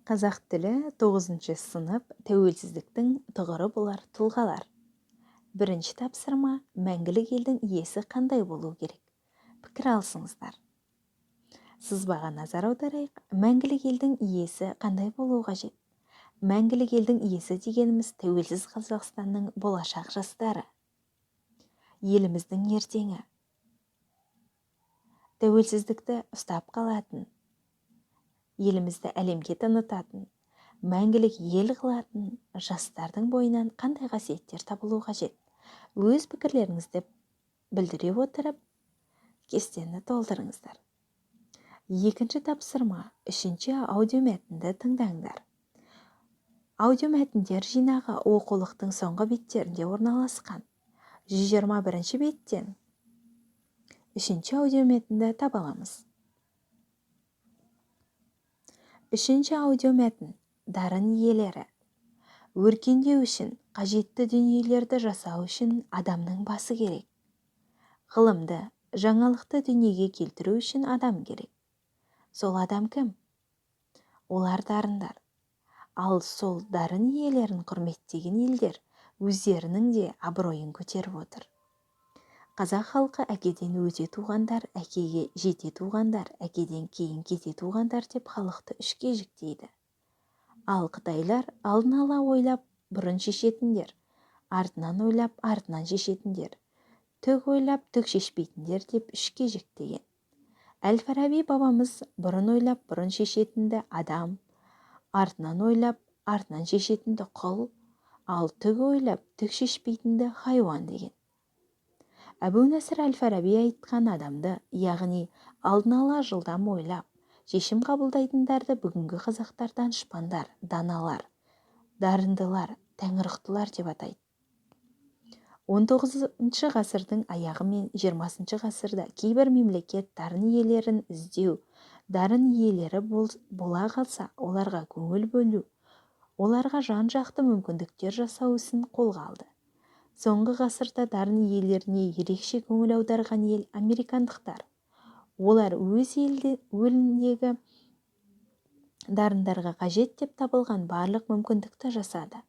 Қазақ тілі, 9 сынып, тәуелсіздіктің тұғыры болар тұлғалар. Бірінші тапсырма: мәңгілік елдің иесі қандай болу керек? Пікір алысыңыздар. Сызбаға назар аударайық. Мәңгілік елдің иесі қандай болуы қажет? Мәңгілік елдің иесі дегеніміз тәуелсіз Қазақстанның болашақ жастары. Еліміздің ертеңі. Тәуелсіздікті ұстап қалатын, елімізді әлемге танытатын, мәңгілік ел қылатын жастардың бойынан қандай қасиеттер табылуы қажет? Өз пікірлеріңізді білдіре отырып, кестені толтырыңыздар. Екінші тапсырма: үшінші аудиомәтінді тыңдаңдар. Аудиомәтіндер жинағы оқулықтың соңғы беттерінде орналасқан. 121 беттен үшінші аудиомәтінді таба аламыз. Үшінші аудиомәтін: дарын иелері. Өркендеу үшін, қажетті дүниелерді жасау үшін адамның басы керек. Ғылымды, жаңалықты дүниеге келтіру үшін адам керек. Сол адам кім? Олар дарындар. Ал сол дарын иелерін құрметтеген елдер өздерінің де абыройын көтеріп отыр. Қазақ халқы әкеден өте туғандар, әкеге жете туғандар, әкеден кейін кете туғандар деп халықты үшке жіктейді. Ал қытайлар алдын ала ойлап бұрын шешетіндер, артынан ойлап артынан шешетіндер, түк ойлап түк шешпейтіндер деп үшке жіктеген. Әл-Фараби бабамыз бұрын ойлап бұрын шешетінді адам, артынан ойлап артынан шешетінді құл, ал түк ойлап түк шешпейтінді хайуан деген. Әбу Насыр әл-Фараби айтқан адамды, яғни алдын ала жылдам ойлап, шешім қабылдайтындарды бүгінгі қазақтар данышпандар, даналар, дарындылар, тәңірқұтылар деп атайды. 19 ғасырдың аяғы мен 20 ғасырда кейбір мемлекет дарын иелерін іздеу, дарын иелері бола қалса, оларға көңіл бөлу, оларға жан-жақты мүмкіндіктер жасау ісін қолға алды. Соңғы ғасырда дарын иелеріне ерекше көңіл аударған ел американдықтар. Олар өз еліндегі дарындарға қажет деп табылған барлық мүмкіндікті жасады.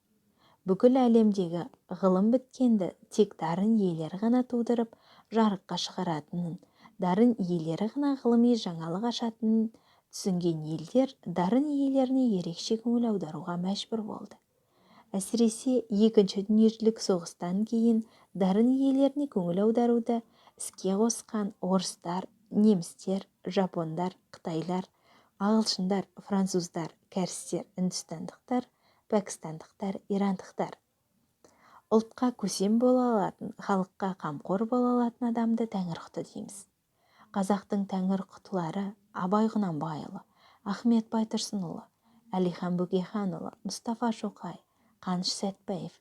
Бүкіл әлемдегі ғылым біткенді тек дарын иелері ғана тудырып, жарыққа шығаратынын, дарын иелері ғана ғылыми жаңалық ашатынын түсінген елдер дарын иелеріне ерекше көңіл аударуға мәжбүр болды. Әсіресе екінші дүниежүзілік соғыстан кейін дарын иелеріне көңіл аударуды іске қосқан орыстар, немістер, жапондар, қытайлар, ағылшындар, француздар, кәрістер, үндістандықтар, пәкістандықтар, ирандықтар. Ұлтқа көсем бола алатын, халыққа қамқор бола алатын адамды тәңірқұты дейміз. Қазақтың тәңірқұтылары Абай Құнанбайұлы, Ахмет Байтұрсынұлы, Әлихан Бөкейханұлы, Мұстафа Шоқай, Қаныш Сәтбаев.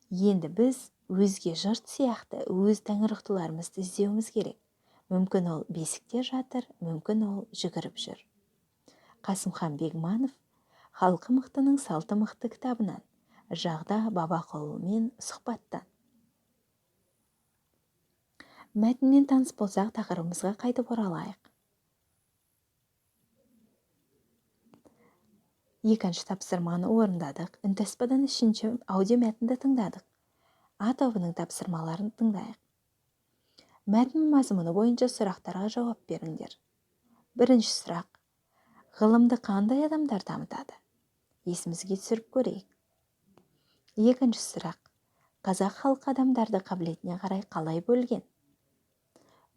Енді біз өзге жұрт сияқты өз тәңірқұтыларымызды іздеуіміз керек. Мүмкін ол бесікте жатыр, мүмкін ол жүгіріп жүр. Қасымхан Бегманов, Халқы мықтының салты мықты кітабынан, Жағда Бабақұлымен сұхбаттан. Мәтінмен таныс болсақ, тақырыбымызға қайтып оралайық. Екінші тапсырманы орындадық. Үнтаспадан үшінші аудиомәтінді тыңдадық. А тобының тапсырмаларын тыңдайық. Мәтін мазмұны бойынша сұрақтарға жауап беріңдер. Бірінші сұрақ. Ғылымды қандай адамдар дамытады? Есімізге түсіріп көрейік. Екінші сұрақ. Қазақ халқы адамдарды қабілетіне қарай қалай бөлген?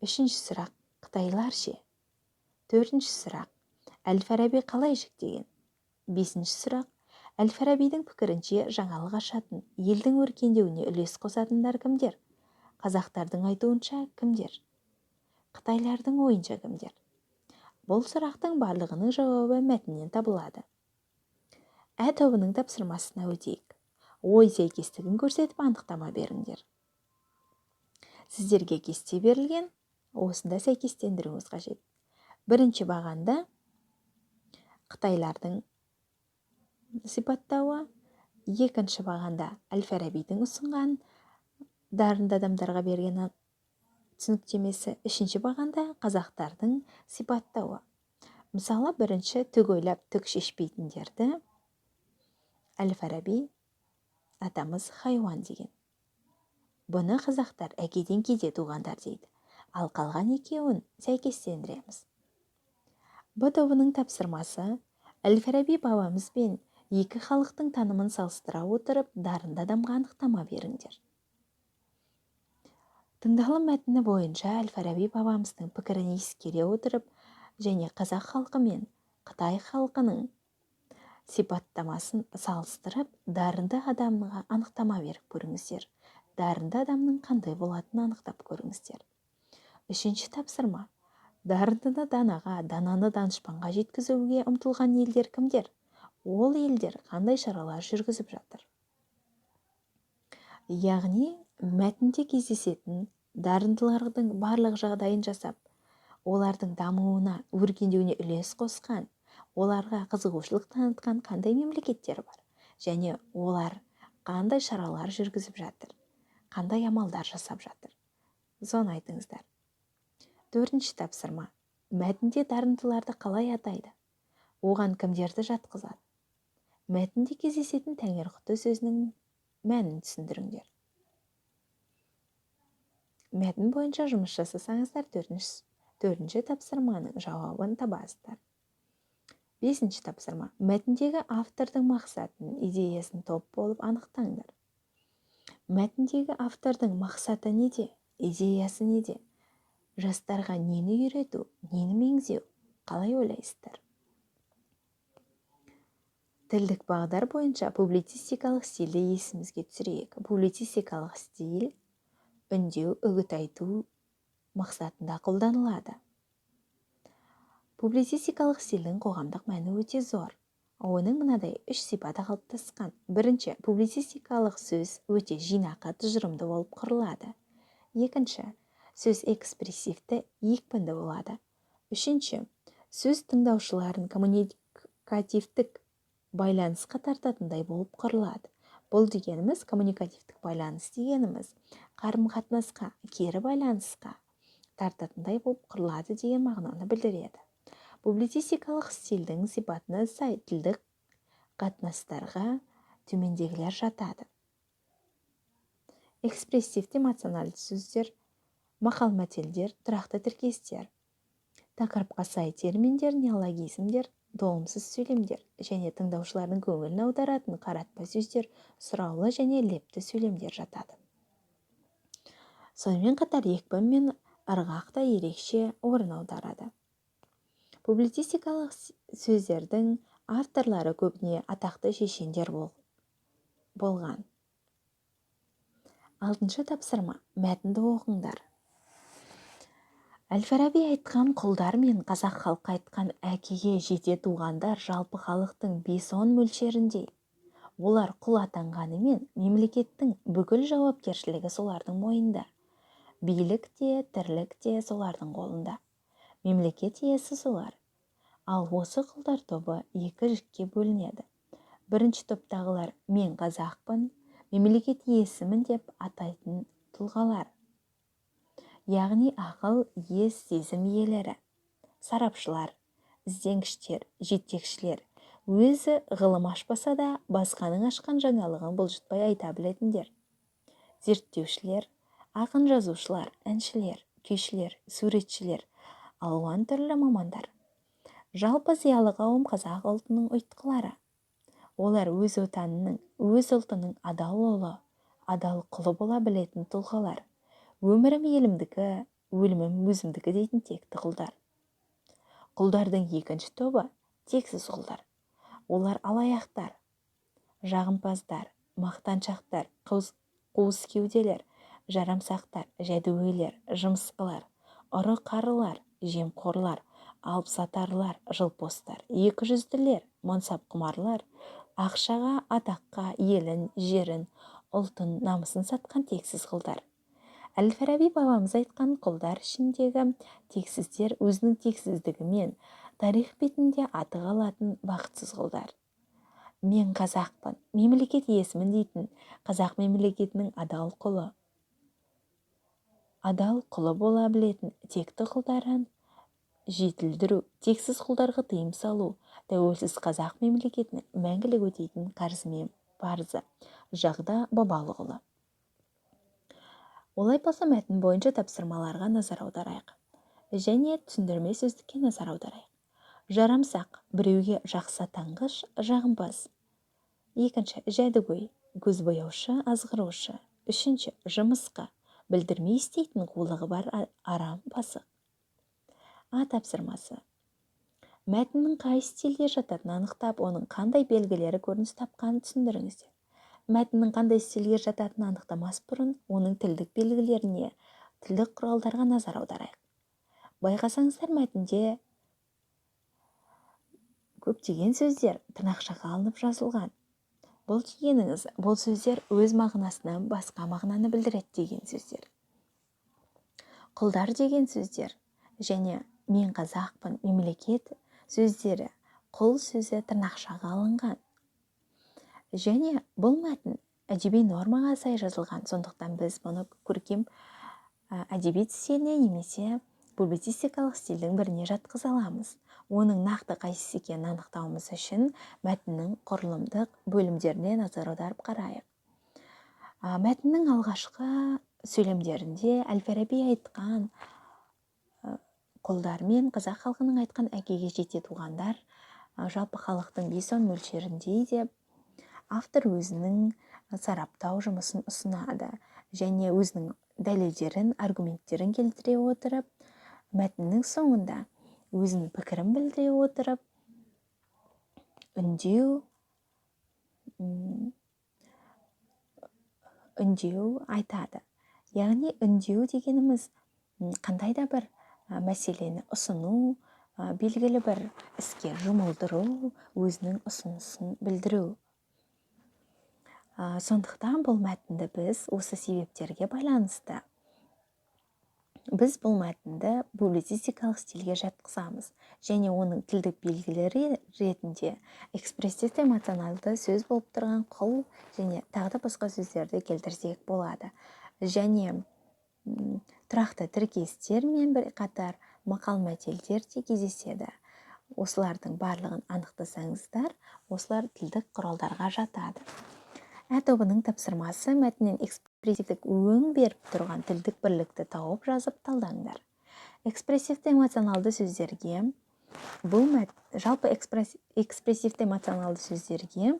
Үшінші сұрақ. Қытайлар ше? Төртінші сұрақ. Әл-Фараби қалай жіктеген? Бесінші сұрақ. Әл-Фарабидің пікірінше жаңалық ашатын, елдің өркендеуіне үлес қосатындар кімдер? Қазақтардың айтуынша кімдер? Қытайлардың ойынша кімдер? Бұл сұрақтың барлығының жауабы мәтіннен табылады. Ә тобының тапсырмасына өтейік. Ой сәйкестігін көрсетіп анықтама беріңдер. Сіздерге кесте берілген, осында сәйкестендіруіңіз қажет. Бірінші бағанда қытайлардың сипаттауы, екінші бағанда Әл-Фарабидің ұсынған дарынды адамдарға берген түсініктемесі, үшінші бағанда қазақтардың сипаттауы. Мысалы, бірінші, түк ойлап түк шешпейтіндерді Әл-Фараби атамыз хайуан деген. Бұны қазақтар әкеден кейде туғандар дейді. Ал қалған екеуін сәйкестендіреміз. Б тобының тапсырмасы: Әл-Фараби бабамыз бен екі халықтың танымын салыстыра отырып, дарынды адамға анықтама беріңдер. Тыңдалым мәтіні бойынша Әл-Фараби бабамыздың пікірін ескере отырып және қазақ халқы мен қытай халқының сипаттамасын салыстырып, дарынды адамға анықтама беріп көріңіздер. Дарынды адамның қандай болатынын анықтап көріңіздер. Үшінші тапсырма. Дарындыны данаға, дананы данышпанға жеткізуге ұмтылған елдер кімдер? Ол елдер қандай шаралар жүргізіп жатыр? Яғни, мәтінде кездесетін дарындылардың барлық жағдайын жасап, олардың дамуына, өркендеуіне үлес қосқан, оларға қызығушылық танытқан қандай мемлекеттер бар және олар қандай шаралар жүргізіп жатыр, қандай амалдар жасап жатыр? Соны айтыңыздар. Төртінші тапсырма. Мәтінде дарындыларды қалай атайды? Оған кімдерді жатқызады? Мәтінде кездесетін тәңірқұты сөзінің мәнін түсіндіріңдер. Мәтін бойынша жұмыс жасасаңыздар, төртінші тапсырманың жауабын табасыздар. Бесінші тапсырма. Мәтіндегі автордың мақсатын, идеясын топ болып анықтаңдар. Мәтіндегі автордың мақсаты неде, идеясы неде? Жастарға нені үйрету, нені меңзеу? Қалай ойлайсыздар? Тілдік бағдар бойынша публицистикалық стильді есімізге түсірейік. Публицистикалық стиль үндеу, үгіт айту мақсатында қолданылады. Публицистикалық стильдің қоғамдық мәні өте зор. Оның мынадай үш сипаты қалыптасқан. Бірінші, публицистикалық сөз өте жинақы, тұжырымды болып құрылады. Екінші, сөз экспрессивті, екпінді болады. Үшінші, сөз тыңдаушыларын коммуникативтік байланысқа тартатындай болып құрылады. Бұл дегеніміз, коммуникативтік байланыс дегеніміз, қарым-қатынасқа, кері байланысқа тартатындай болып құрылады деген мағынаны білдіреді. Публицистикалық стильдің сипатына сай тілдік қатынастарға төмендегілер жатады. Экспрессивті эмоционалды сөздер, мақал-мәтелдер, тұрақты тіркестер, тақырыпқа сай терминдер, неологизмдер, толымсыз сөйлемдер және тыңдаушылардың көңілін аударатын қаратпа сөздер, сұраулы және лепті сөйлемдер жатады. Сонымен қатар екпін мен ырғақ та ерекше орын аударады. Публицистикалық сөздердің авторлары көбіне атақты шешендер болған. Алтыншы тапсырма. Мәтінді оқыңдар. Әл-Фараби айтқан құлдар мен қазақ халқы айтқан әкеге жете туғандар жалпы халықтың 5-10 мөлшеріндей. Олар құл атанғанымен, мемлекеттің бүкіл жауапкершілігі солардың мойнында. Билік те, тірлік те солардың қолында. Мемлекет иесі солар. Ал осы құлдар тобы екі жікке бөлінеді. Бірінші топтағылар мен қазақпын, мемлекет иесімін деп атайтын тұлғалар. Яғни ақыл, ес, сезім иелері, сарапшылар, ізденгіштер, жетекшілер, өзі ғылым ашпаса да, басқаның ашқан жаңалығын бұлжытпай айта білетіндер. Зерттеушілер, ақын жазушылар, әншілер, күйшілер, суретшілер, алуан түрлі мамандар. Жалпы зиялы қауым қазақ ұлтының ұйытқылары. Олар өз отанының, өз ұлтының адал ұлы, адал құлы бола білетін тұлғалар. Өмірім елімдікі, өлімім өзімдікі дейтін текті құлдар. Құлдардың екінші тобы тексіз құлдар. Олар алаяқтар, жағымпаздар, мақтаншақтар, қуыс кеуделер, жарамсақтар, жәдігөйлер, жымысқылар, ұры-қарылар, жемқорлар, алыпсатарлар, жылпостар, екіжүзділер, мансапқұмарлар, ақшаға, атаққа елін, жерін, ұлтын, намысын сатқан тексіз құлдар. Әл-Фараби бабамыз айтқан құлдар ішіндегі тексіздер өзінің тексіздігімен тарих бетінде аты қалатын бақытсыз құлдар. Мен қазақпын, мемлекет иесімін дейтін қазақ мемлекетінің адал құлы. Адал құлы бола білетін текті құлдарын жетілдіру, тексіз құлдарға тыйым салу тәуелсіз қазақ мемлекетінің мәңгілік өтейтін қарызы мен парызы. Жағда Бабалықұлы. Олай болса, мәтін бойынша тапсырмаларға назар аударайық және түсіндірме сөздікке назар аударайық. Жарамсақ, біреуге жақсы атанғыш, жағымпаз. Екінші, жәдігөй, көзбояушы, азғырушы. Үшінші, жымысқы, білдірмей істейтін қулығы бар арам пасық. А тапсырмасы. Мәтіннің қай стильге жататынын анықтап, оның қандай белгілері көрініс тапқанын түсіндіріңіздер. Мәтіннің қандай стильге жататынын анықтамас бұрын, оның тілдік белгілеріне, тілдік құралдарға назар аударайық. Байқасаңыздар, мәтінде көптеген сөздер тырнақшаға алынып жазылған. Бұл дегеніңіз, бұл сөздер өз мағынасынан басқа мағынаны білдіреді деген сөздер. Құлдар деген сөздер және мен қазақпын, мемлекет сөздері, құл сөзі тырнақшаға алынған. Және бұл мәтін әдеби нормаға сай жазылған, сондықтан біз бұны көркем әдебиет стиліне немесе публицистикалық стильдің біріне жатқыза аламыз. Оның нақты қайсысы екенін анықтауымыз үшін мәтіннің құрылымдық бөлімдеріне назар аударып қарайық. Мәтіннің алғашқы сөйлемдерінде Әл-Фараби айтқан құлдар мен қазақ халқының айтқан әкеге жете туғандар жалпы халықтың 5-10 мөлшеріндей деп автор өзінің сараптау жұмысын ұсынады және өзінің дәлелдерін, аргументтерін келтіре отырып, мәтіннің соңында өзінің пікірін білдіре отырып, үндеу айтады. Яғни үндеу дегеніміз қандай да бір мәселені ұсыну, белгілі бір іске жұмылдыру, өзінің ұсынысын білдіру. Сондықтан бұл мәтінді біз осы себептерге байланысты біз бұл мәтінді публицистикалық стильге жатқызамыз және оның тілдік белгілері ретінде экспрессивті эмоционалды сөз болып тұрған құл және тағы да басқа сөздерді келтірсек болады. Және тұрақты тіркестер мен бірқатар мақал-мәтелдер де кездеседі. Осылардың барлығын анықтасаңыздар, осылар тілдік құралдарға жатады. Ә тобының тапсырмасы: мәтіннен экспрессивтік өң беріп тұрған тілдік бірлікті тауып жазып талдаңдар. Экспрессивті эмоционалды сөздерге бұл жалпы экспрессивті эмоционалды сөздерге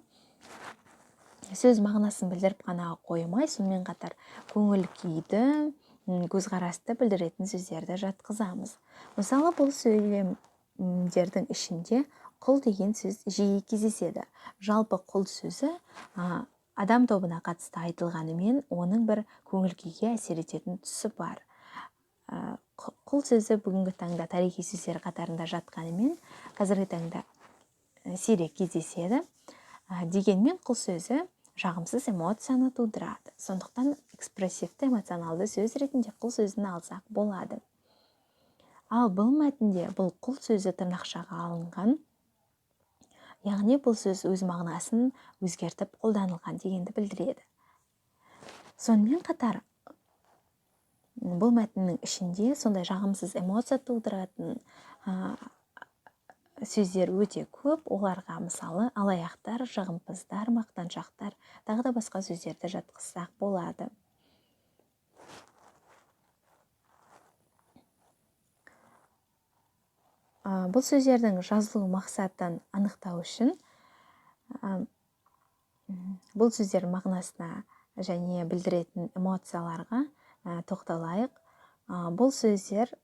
сөз мағынасын білдіріп қана қоймай, сонымен қатар көңіл күйді, көзқарасты білдіретін сөздерді жатқызамыз. Мысалы, бұл сөйлемдердің ішінде құл деген сөз жиі кездеседі. Жалпы құл сөзі адам тобына қатысты айтылғанымен, оның бір көңіл күйге әсер ететін тұсы бар. Құл сөзі бүгінгі таңда тарихи сөздер қатарында жатқанымен, қазіргі таңда сирек кездеседі. Дегенмен құл сөзі жағымсыз эмоцияны тудырады. Сондықтан экспрессивті эмоционалды сөз ретінде құл сөзін алсақ болады. Ал бұл мәтінде бұл құл сөзі тырнақшаға алынған, яғни бұл сөз өз мағынасын өзгертіп қолданылған дегенді білдіреді. Сонымен қатар бұл мәтіннің ішінде сондай жағымсыз эмоция тудыратын сөздер өте көп. Оларға мысалы алаяқтар, жағымпаздар, мақтаншақтар, тағы да басқа сөздерді жатқызсақ болады. Бұл сөздердің жазылу мақсатын анықтау үшін бұл сөздер мағынасына және білдіретін эмоцияларға тоқталайық. Бұл сөздер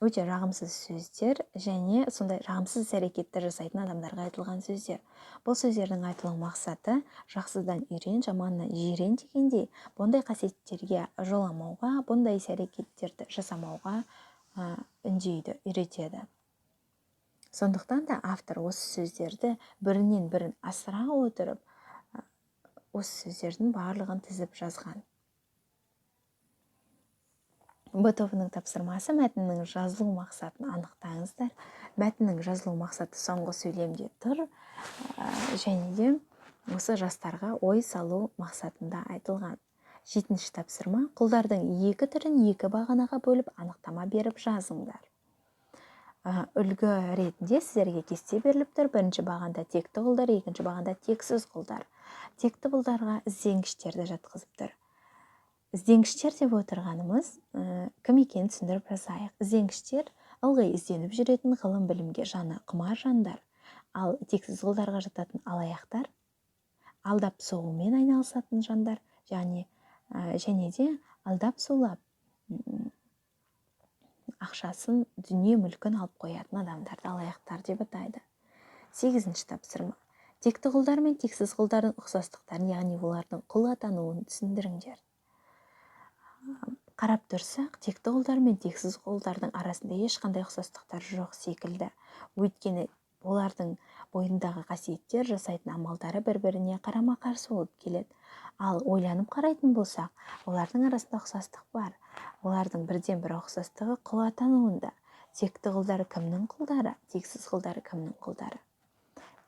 өте жағымсыз сөздер және сондай жағымсыз іс-әрекетті жасайтын адамдарға айтылған сөздер. Бұл сөздердің айтылу мақсаты жақсыдан үйрен, жаманнан жирен дегендей, бұндай қасиеттерге жоламауға, бұндай іс-әрекеттерді жасамауға үндейді, үйретеді. Сондықтан да автор осы сөздерді бірінен бірін асыра отырып, осы сөздердің барлығын тізіп жазған. Б тобының тапсырмасы: мәтіннің жазылу мақсатын анықтаңыздар. Мәтіннің жазылу мақсаты соңғы сөйлемде тұр, және де осы жастарға ой салу мақсатында айтылған. Жетінші тапсырма: құлдардың екі түрін екі бағанаға бөліп анықтама беріп жазыңдар. Үлгі ретінде сіздерге кесте беріліп тұр. Бірінші бағанда текті құлдар, екінші бағанда тексіз құлдар. Текті құлдарға ізденгіштерді жатқызып тұр. Ізденгіштер деп отырғанымыз кім екенін түсіндіріп жазайық. Ізденгіштер ылғи ізденіп жүретін, ғылым білімге жаны құмар жандар. Ал тексіз құлдарға жататын алаяқтар, алдап соғумен айналысатын жандар, және де алдап сулап ақшасын, дүние мүлкін алып қоятын адамдарды алаяқтар деп атайды. Сегізінші тапсырма. Текті құлдар мен тексіз құлдардың ұқсастықтарын, яғни олардың құл атануын түсіндіріңдер. Қарап тұрсақ, текті құлдар мен тексіз құлдардың арасында ешқандай ұқсастықтар жоқ секілді. Өйткені олардың бойындағы қасиеттер, жасайтын амалдары бір-біріне қарама-қарсы болып келеді. Ал ойланып қарайтын болсақ, олардың арасында ұқсастық бар. Олардың бірден бір ұқсастығы құл атануында. Текті құлдар кімнің құлдары, тексіз құлдар кімнің құлдары?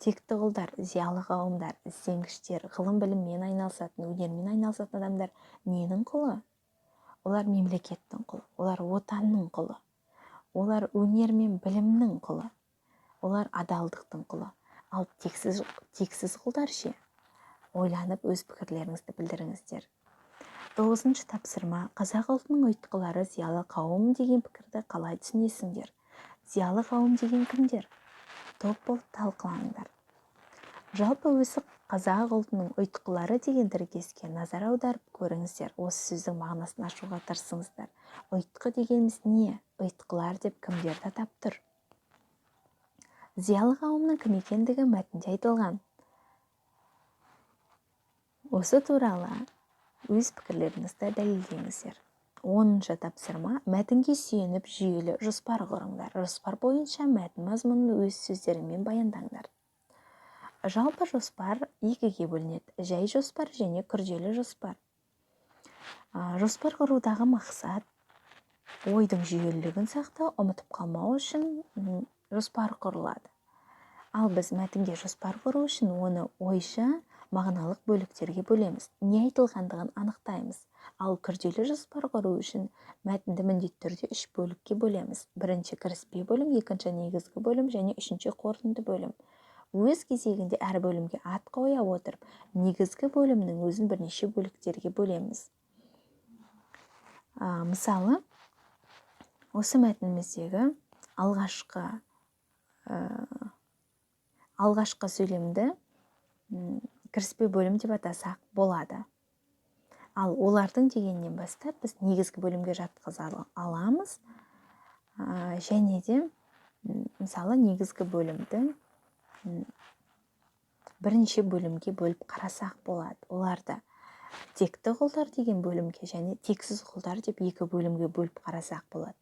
Текті құлдар зиялы қауымдар, ізденгіштер, ғылым біліммен айналысатын, өнермен айналысатын адамдар ненің құлы? Олар мемлекеттің құлы, олар отанның құлы, олар өнер мен білімнің құлы, олар адалдықтың құлы. Ал тексіз құлдар ше? Ойланып, өз пікірлеріңізді білдіріңіздер. Тоғызыншы тапсырма. Қазақ ұлтының ұйытқылары зиялы қауым деген пікірді қалай түсінесіңдер? Зиялы қауым деген кімдер? Топ болып талқылаңдар. Жалпы өзі қазақ ұлтының ұйытқылары деген тіркеске назар аударып көріңіздер. Осы сөздің мағынасын ашуға тырысыңыздар. Ұйытқы дегеніміз не? Ұйытқылар деп кімдерді атап тұр? Зиялы қауымның кім екендігі мәтінде айтылған. Осы туралы өз пікірлеріңізді дәлелдеңіздер. 10-шы тапсырма. Мәтінге сүйеніп, жүйелі жоспар құрыңдар. Жоспар бойынша мәтін мазмұнын өз сөздеріңмен баяндаңдар. Жалпы жоспар екіге бөлінеді: жай жоспар және күрделі жоспар. Жоспар құрудағы мақсат ойдың жүйелілігін сақтау, ұмытып қалмау үшін жоспар құрылады. Ал біз мәтінге жоспар құру үшін оны ойша, мағыналық бөліктерге бөлеміз, не айтылғандығын анықтаймыз. Ал күрделі жоспар құру үшін мәтінді міндетті түрде үш бөлікке бөлеміз: бірінші кіріспе бөлім, екінші негізгі бөлім және үшінші қорытынды бөлім. Өз кезегінде әр бөлімге ат қоя отырып, негізгі бөлімнің өзін бірнеше бөліктерге бөлеміз. Мысалы, осы мәтініміздегі алғашқы сөйлемді кіріспе бөлім деп атасақ болады. Ал олардың дегеннен бастап біз негізгі бөлімге жатқыза аламыз. Және де, мысалы, негізгі бөлімді бірнеше бөлімге бөліп қарасақ болады. Оларды текті құлдар деген бөлімге және тексіз құлдар деп екі бөлімге бөліп қарасақ болады.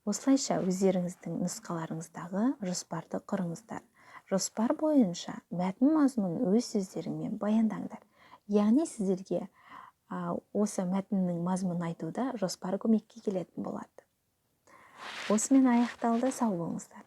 Осылайша өздеріңіздің нұсқаларыңыздағы жоспарды құрыңыздар. Жоспар бойынша мәтін мазмұнын өз сөздеріңмен баяндаңдар. Яғни сіздерге осы мәтіннің мазмұнын айтуда жоспар көмекке келетін болады. Осымен аяқталды. Сау болыңыздар.